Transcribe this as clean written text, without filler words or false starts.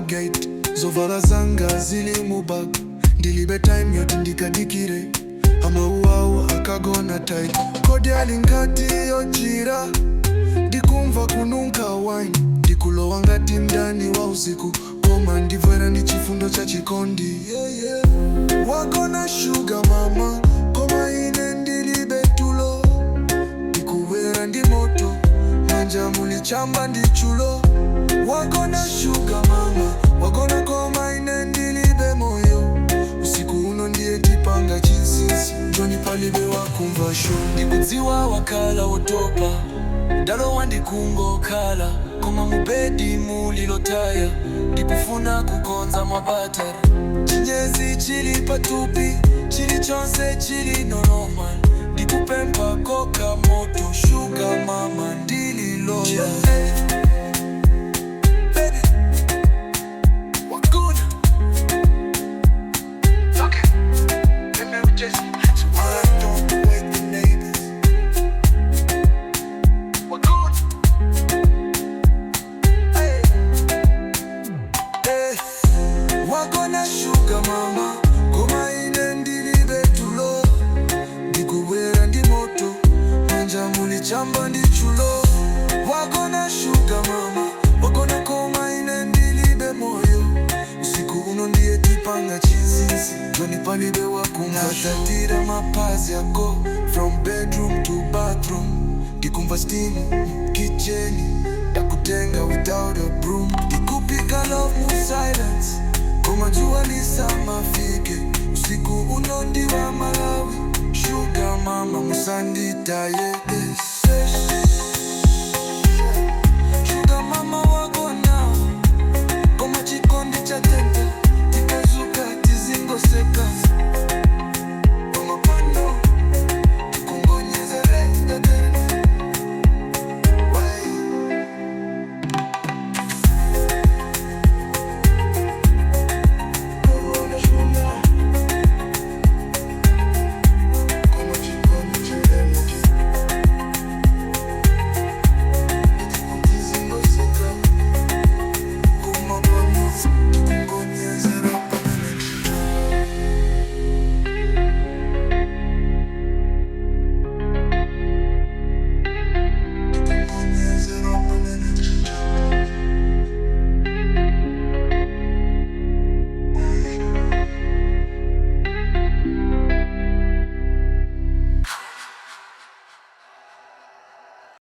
Gate, zovala zanga zili mu bag. Ndilibe time yoti ndikadikire, amauwawo akagona tight. Kodi ali ngati yochira? Ndikumva kununka wine, ndikulowa ngati mdani wa usiku, koma ndibwera ndi chifundo cha chikondi, yeah. Wagona sugar mama, koma ine ndilibe tulo. Ndikubwera ndi moto, manja muli chamba ndi chulo. Wagona sugar mama, wagona, koma ine ndilibe moyo. Usiku uno ndiye tipanga chinsinsi, Joni, palibe wakumva sho. Ndikudziwa wakhala wotopa, ndalowa ndikungokhala, koma mu bed muli lotaya. Ndikufuna kukonza mwabata. Chinyezi chili patupi, chilichonse chili normal. Ndikupempha koka moto, sugar mama, ndili loyal. Baby, wagona. Okay. Let me just so I don't wake the neighbors. Wagona. Hey. Hey. Wagona sugar mama, koma ine ndilibe tulo. Ndikubwera ndi moto, manja muli chamba ndi chulo. Wagona sugar mama, wagona, koma ine ndilibe moyo. Usiku uno ndiye tipanga chinsinsi, Joni, palibe wakumva. Tatira mapazi yako from bedroom to bathroom. Ndikumva steam kitchen, ndakutenga without a broom. Ndikupika love mu silence, koma jua lisamafike. Usiku uno ndi wa Malawi, sugar mama, musanditaye.